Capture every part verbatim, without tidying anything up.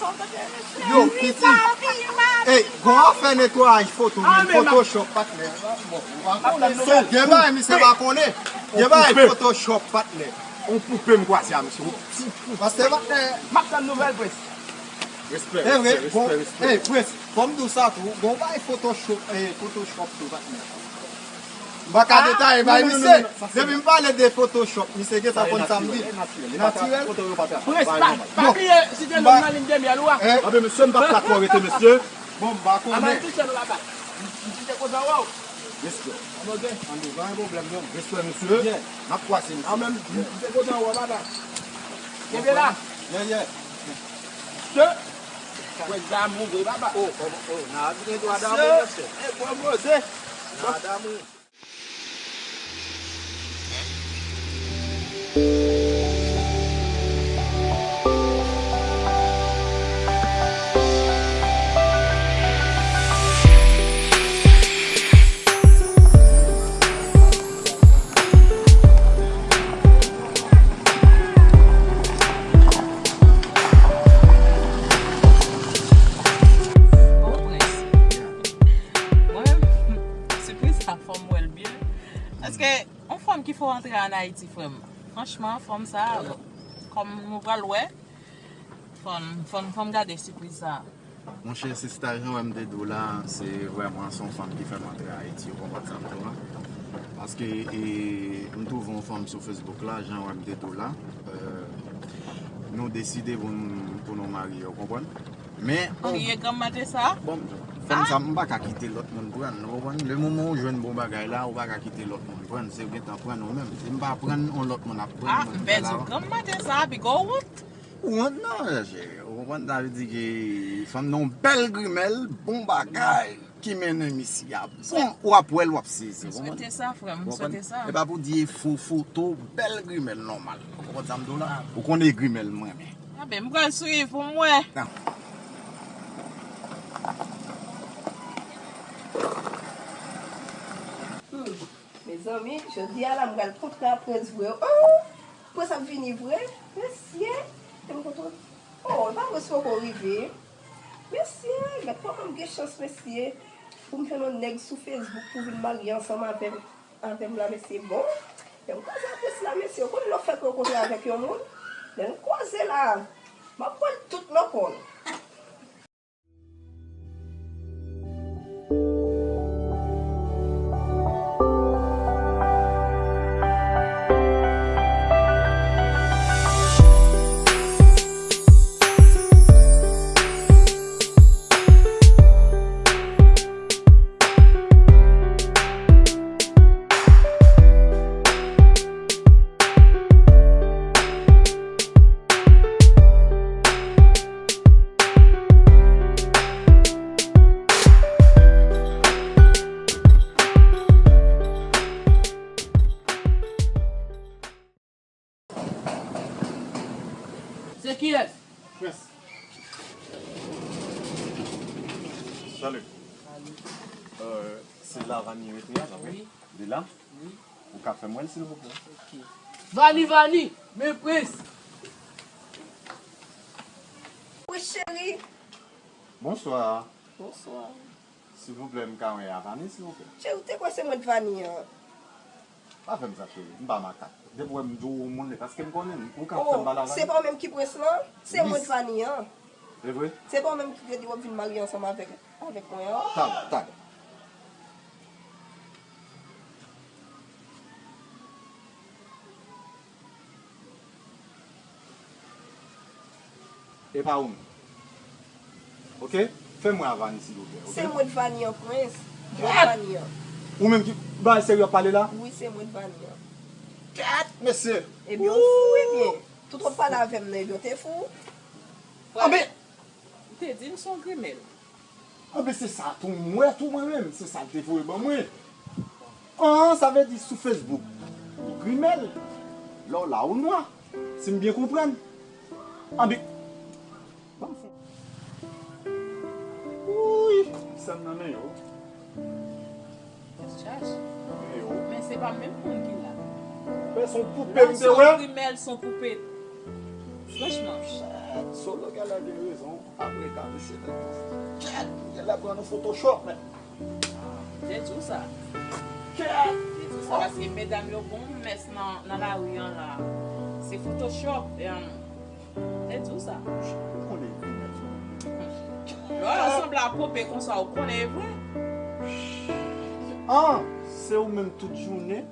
Yo, piti. Ey, gon afè netwayaj foto, men Photoshop, patnè. Bon, ou pa konnen. Gen bagay misye pa konnen. Gen bagay Photoshop, patnè. On poupe m kwaze a, mesye. Paske patnè. M ap tann nouvèl, Prince. Respè, respè, respè, respè. Ey, Prince, fò m di w sa tou. Gon bagay Photoshop, eh, Photoshop tou, patnè. M pa ka detaye bay misye. Depi m pale de Photoshop, misye gentan konn sa m di. Li natirèl. Prince, pa, pa bliye site non nan liy de myèl ou a. Anben, mesye, m pa ka twò rete, mesye. Bon, m pa konnen. Aman touche nou laba. M kite koza, waw. Respè. An nou gen? An nou gen, pa gen pwoblèm non. Respè, mesye. Yeah. N ap kwase, mesye. An menm, yeah, m te kontan wè w, papa. Kenbe la. Yeah, yeah. Mesye. Kwè damou vre, papa. Oh, oh, oh, n a gen dwa damou, mesye. Mesye, e bon koze. N a damou. Bon, Prince. Mwen menm, sipriz sa, fò m wè l byen. Paske, yon fanm ki fè w antre ann Ayiti, frè m. Franchman, fanm sa, kòm nou pral wè, fò n, fò n, fò n gade sipriz sa. Monchè, sista, jan w wè m te di w la, se vrèman se yon fanm ki fè m antre Ayiti, ou konprann sa m di w la. Paske, e, m twouve yon fanm sou Facebook la, jan w wè m te di w la, e, nou deside pou n, pou nou marye, ou konprann? Men, marye granm maten sa? Bon, fanm sa, m pa ka kite lòt moun pran l, ou konprann? Le moman ou jwenn bon bagay la, ou pa ka kite lòt moun pran l, se w gentan pran l ou menm. Se m pa pran l, yon lòt moun ap pran l, ah, m pèdi granm maten sa, pi gwo wont. Ou wont non, cheri. Ou konprann? Sa vle di ke fanm nan yon bèl grimèl, bon bagay ki mennen misye a. Bon, w ap wè l, w ap sezi. M swete sa, frè m, m swete sa. E pa pou di e fo foto, bèl grimèl nòmal. Ou konprann sa m di w la? Ou konnen grimèl m renmen. A ben, m pral swiv pou m wè. Hmm. Mezanmi, jodi a la, m pral kontre a Prince vre. Oh! Prince ap vini vre? Mesye! E m kontan. Oh, e pa vre, si poko rive. Mesye, gad kòman m gen chans, mesye. Pou m jwenn yon nèg sou Facebook pou vin marye ansanm avè m, avè m la, mesye. Bon, lè m koze ak Prince la, mesye, ou konn lè w fèk rankontre avèk yon moun? Lè n koze la, m ap pran l tout nan kò l. Se kiyès? Prince. Salut. Salut. Euh, se la Vani rete a, wi. De la? Wi. Ou ka fè m wè l, silvouplè? Ok. Vani, Vani, men Prince. Wi, cheri. Bonswa. Bonswa. Silvouplè, m ka wè a Vani, silvouplè? Cheri, ou te kwè se mwen k Vani an? Pa fè m sa, cheri. M pa makak. Depi w wè m di w yon moun, e paske m konnen l. Ou ka fè m pale a Vani? Oh, se pa w menm ki Prince lan? Se mwen k Vani an. E vre? Se pa w menm ki te di w ap vin marye ansanm avèk, avèk mwen an? Talè, talè. E pa ou menm. Ok? Fè m wè a Vani, silvouplè, ok? Se mwen k Vani an, Prince. Mwen k Vani an. Ou menm ki bay serye ap pale la? Wi, se mwen k Vani an. Kèt, mesye! Ebyen, ou fou, ebyen. Tout w ap pale avè m nan, ebyen, w te fou. Anben, ou te di m se yon grimèl. Anben, se sa tou m wè tou mwen menm, se sa l te voye ban mwen. An, sa vle di sou Facebook, ou grimèl, lè w la ou nwa, si m byen konprann. Anben, ban m fè. Wouy, sa m nan men yo. Tèt chaje. Men se pa menm moun ki la. Men se yon poupe m te wè. Lè se yon grimèl, se yon poupe. Franchman. Solo genlè gen rezon. Apre ka mesye tèt. Genlè pran nan Photoshop, men. Ah, m te di w sa. M te di w sa paske medam yo gon mès nan, nan lari an la. Se Photoshop, e, m te di w sa. Ou konnen grimèl. Lè w sanble a poupe konsa, ou konnen e vre. Ah, se ou menm tout jounen.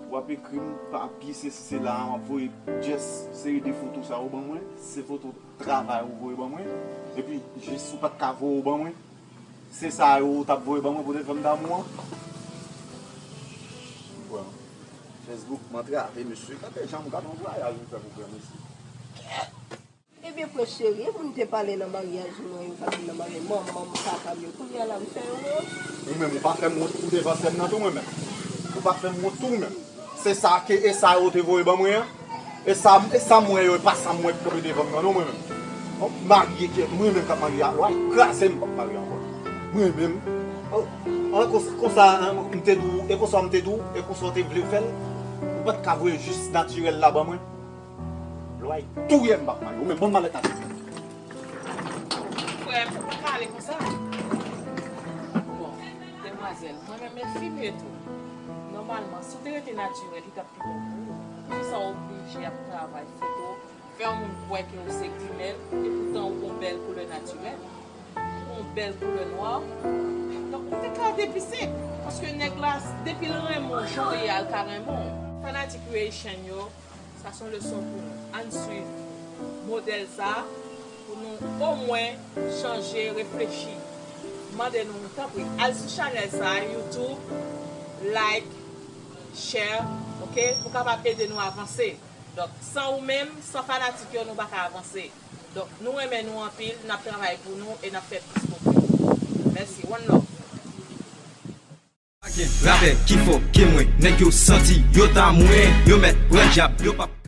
W ap ekri m papye, sesi, sela, w ap voye just seri de foto sa yo ban mwen, se foto travay ou voye ban mwen, epi jis ou pa t ka voye yo ban mwen. Se sa yo ou t ap voye ban mwen pou defann damou an? Bon. Facebook m antrave mesye. Gade jan m gade yon vwayaj ou fè pou gran mesye. Ebyen, frè cheri, e moun te pale nan maryaj mwen yo, pa vin nan maryaj manman m, papa m yo, kounye a la, m fè yo wont. Ou menm, ou pa fè m wont pou devan sè m nan tou, mwen menm. Ou pa fè m wont tou, mwen menm. Se sa ke, e sa yo te voye ban mwen an? E sa, e sa m wè yo, e pa sa m wè k kanpe devan m nan, non, mwen menm. Bon, marye ke, mwen menm k ap marye a, lwa kraze m p ap marye ankò. Mwen menm, oh, oh, konsa, konsa, m te di w, e konsa m te di w, e konsa w te vle fè l, ou pa t ka voye jis natirèl la ban mwen? Lwa touye m p ap marye. Ou menm, ban m malèt la. Frè m, ou pa ka ale konsa. Bon, demwazèl, mwen menm e fi m ye tou. Nòmalman, si w te rete natirèl, li t ap pi bon pou ou. Poukisa w oblije ap travay foto, fè yon moun kwè ke w se grimèl, epoutan w gon bèl koulè natirèl, w gon bèl koulè nwa? Donk, ou te ka depise. Paske nèg la, depi l renmen w, jan w ye a, l ka renmen w. Fanatik Creation yo, sa se yon leson pou nou. Ann swiv modèl sa pou nou omwen chanje, reflechi. Mande nou, tanpri, al sou chanèl sa, YouTube, like, share, ok, pou kapab ede nou avanse. Donk, san ou menm, san fanatik yo, nou pa ka avanse. Donk, nou renmen nou anpil, n ap travay pou nou e n ap fè plis pou nou. Mèsi, one love. Pa gen rapè ki fò ke mwen, nèg yo santi yo ta mwen, yo mèt pran djab, yo p ap